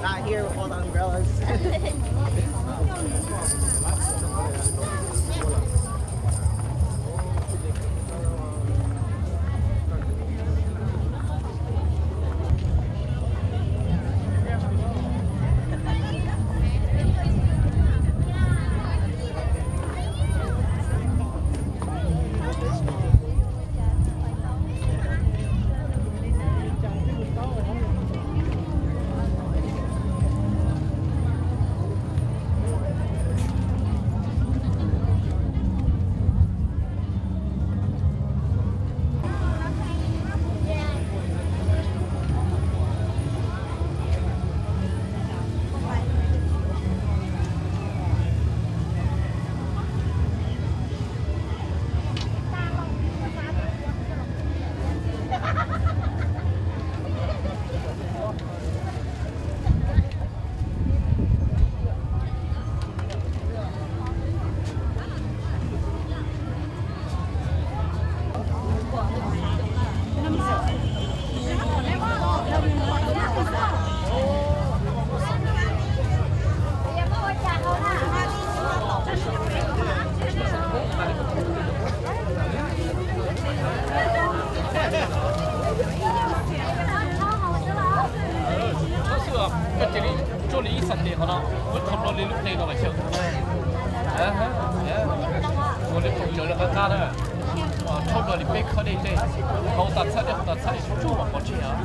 Not here with all the umbrellas. Tsuas li ib xas tes qhov no, muab rho nplo li lub qe no mas xyaw. Ua li qhov cawv li qab qab na. Rho nplo li peb khawb dej tej, hau tas txhab dej, hau tas txhab dej tsuj tsuj mas pov tseg os.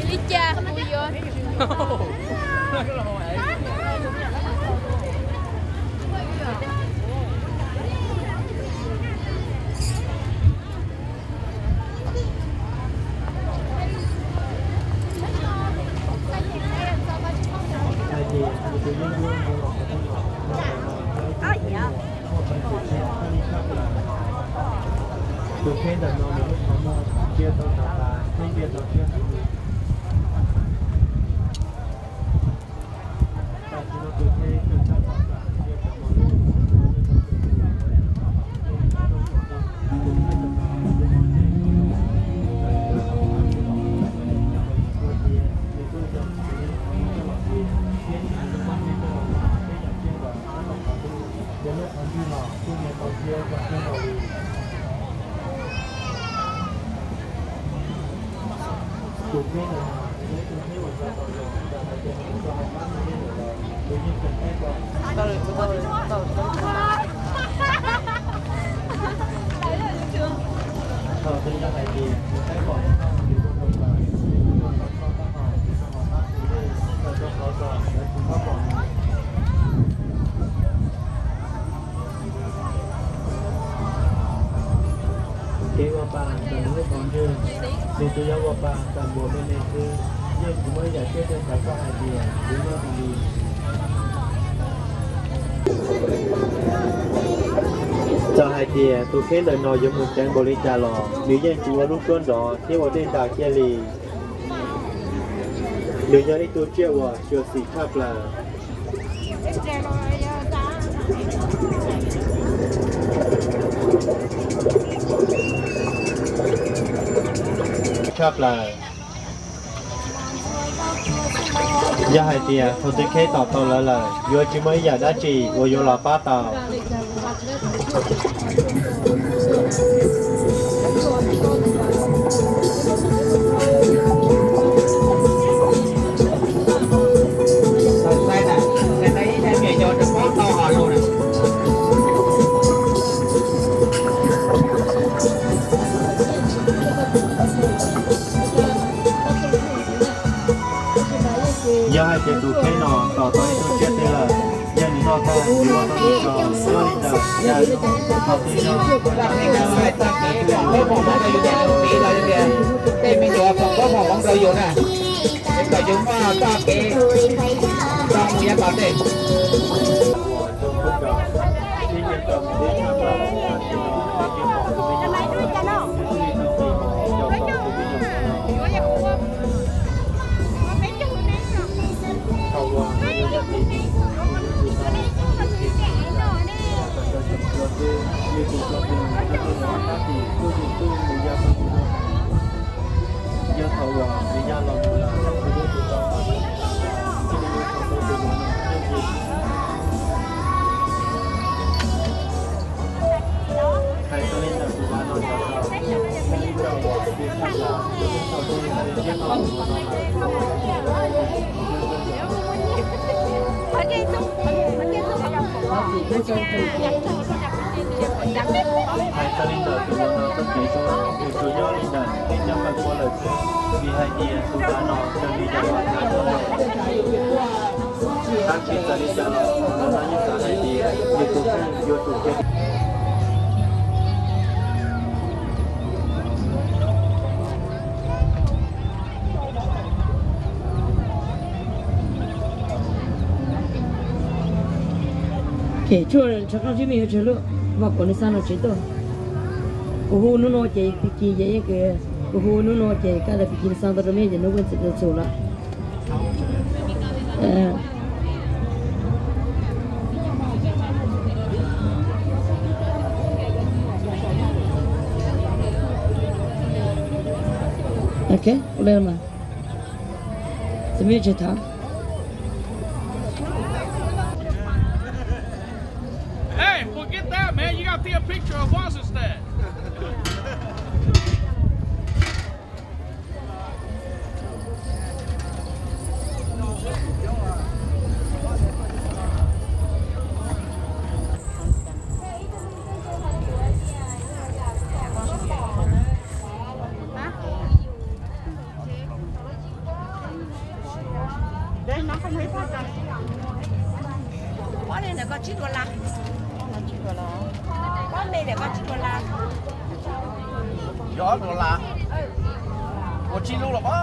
Li cas kuv yuav Tus tsheb ntawm no nws lub qhov muag cia tau tas tas, tsheb cia tau siab heev li. Tam sim no tus tsheb kawg tshab tau tas, cia cov no lub qhov muag cia tau tas tas. Kev ua pa txawm mus lub qhov ntswg, nws tsuas yog ua pa txawm npuas me me xwb, yeej tsis muaj ib yam tsiaj twg xav txog hais tias yuav nyob tus li. Txawm hais tias tus kheej ntawm no yuav mus ceev npaum li cas los nws yeej tsis ua lub suab nrov thiab ua dej ntas kiag li. Nws yog ib tug tsiaj uas xyuam xim tshaj plaws. Tshaj plaws. Yog hais tias thaum twg Kheb tom tau lawv lawm, yuav tsis muaj ib yam dab tsi uas yuav los pab tau. Yog hais tias tus Kheb no tom tau ib tug tsiaj twg lawm, yog nws noj tag nws ua tau nws tso, yog li ntawd yog tus Kheb no txoj kev pom txoj kev pom txoj kev pom rau yus cov tus txiv los yog tias tej me nyuam foom koob foom hmoov rau yus na, es kom yus muaj txoj kev zoo mus yav tom ntej. Hais txog li ntawm tus no txoj kev zoo, nws tsuas nyob li ntawm tej cov paj kuab lawm xwb, vim hais tias tus no raws li yam uas tab tsis txawm li cas los tus no yeej xav hais tias nws tus kheej yuav tsum ceev. Ces tshuaj ntshav qab zib me yuav tshav luaj, vaj kom nws xa no tsev tuaj. Kuv hu hnub no ces pig kis ces yeej, kuv hu hnub no ces kaj ntawd pig kis xa tau rau mej ces hnub ntxiv txhum na. Ok, ua li mas. Txiv mej tsis thov. Hey, forget that, man. You gotta take a picture of us instead. Pob me ntawm koj tsib dollar. Pob me ntawm koj tsib dollar. Yog ob dollar. Ua tsib lub los pob.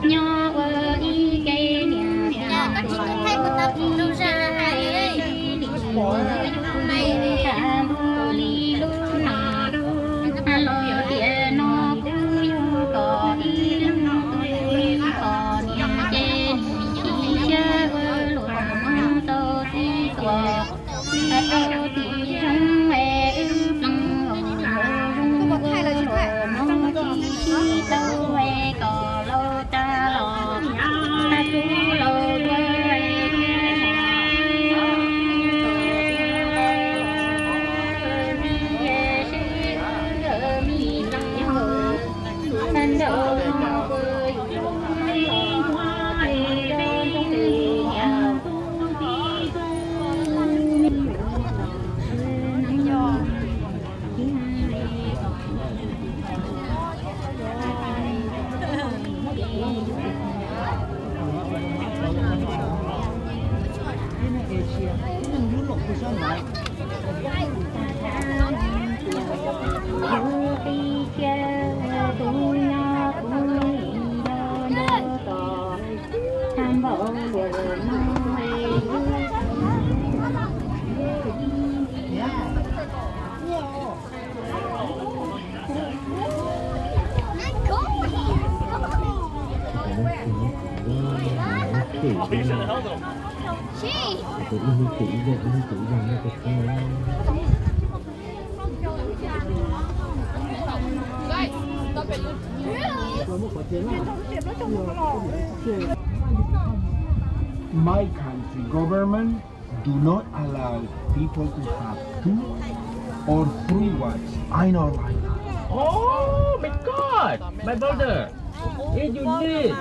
Nyob ua ib ke niam li, li ntuj li lub no, los tias no kuv yug kom ib leeg, kom niam ces ib siab ua luam mus tau tib tuam. Tau tim zoo es wb ploog zoo ua luam mus tib sib tau es kom laus tag los tag tub laus dua es thiab. Sib me leej tag nrho My country government do not allow people to have two or three wives. I know, I know. Oh my God, my brother, if you need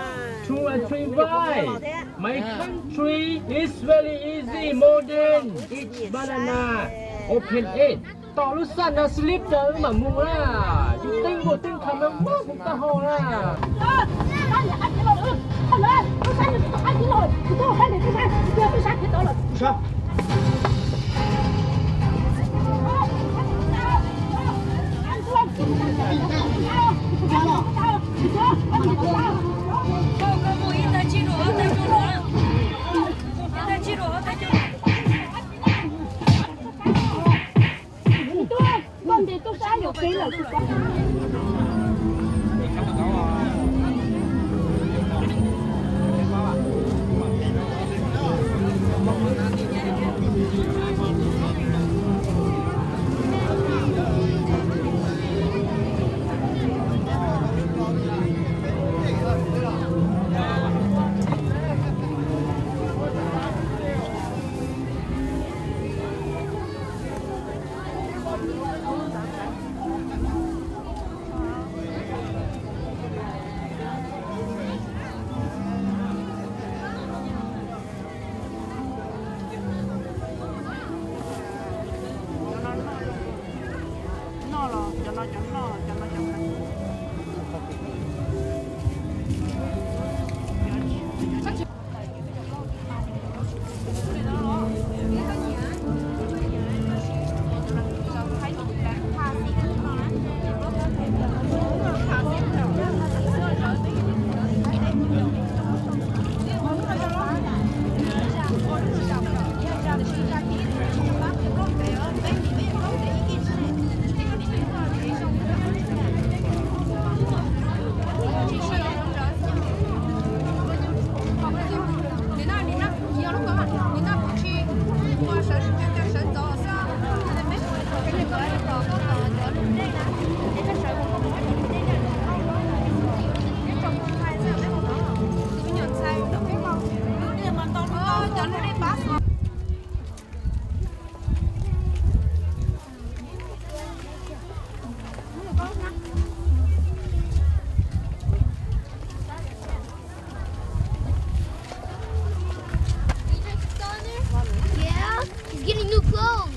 two or three wives, my country is very easy, modern, eat banana, open it. Tos lub xaj na slip raws mam mus na. Yus teeb nkaus teeb khav no muab kuv tau hau na. Yeah, he's getting new clothes.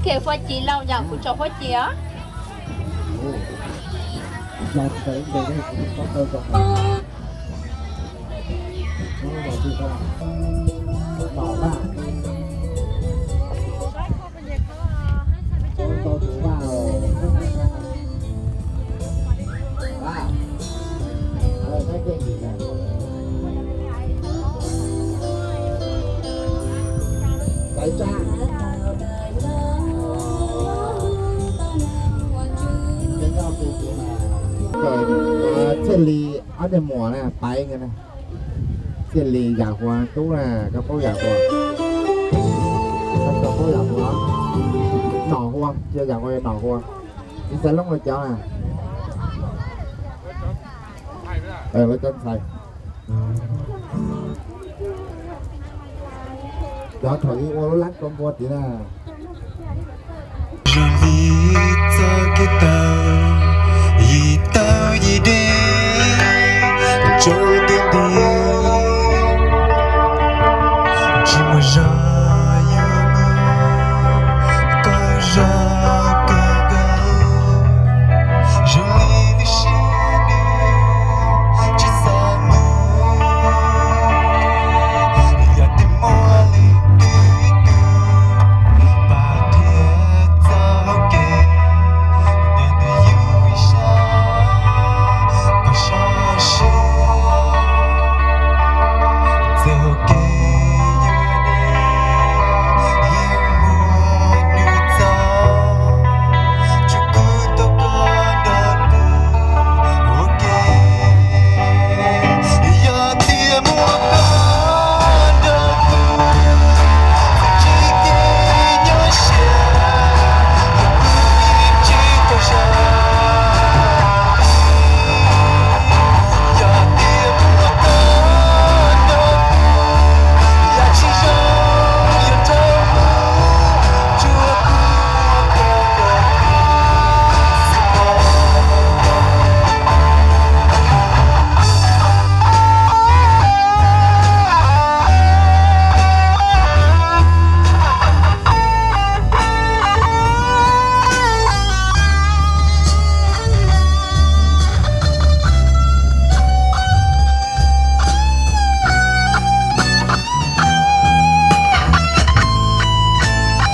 Khe huab ci lauj, yam kuv tso huab ci os. Txhiaj Lis ob niag muam na, Paiv nkawd na. Txhiaj Lis Yam Huas tub na, koj paub Yam Huas? Koj paub Yam Huas? Nom Huas, cia Yam Huas Nom Huas. Txiv Xaiv Loob los cov na. Lawv cov ntxhais. Cov thaum ub ua lub lab kua npua tid na. Zoo li txoj kev taw, yim taw yim deb.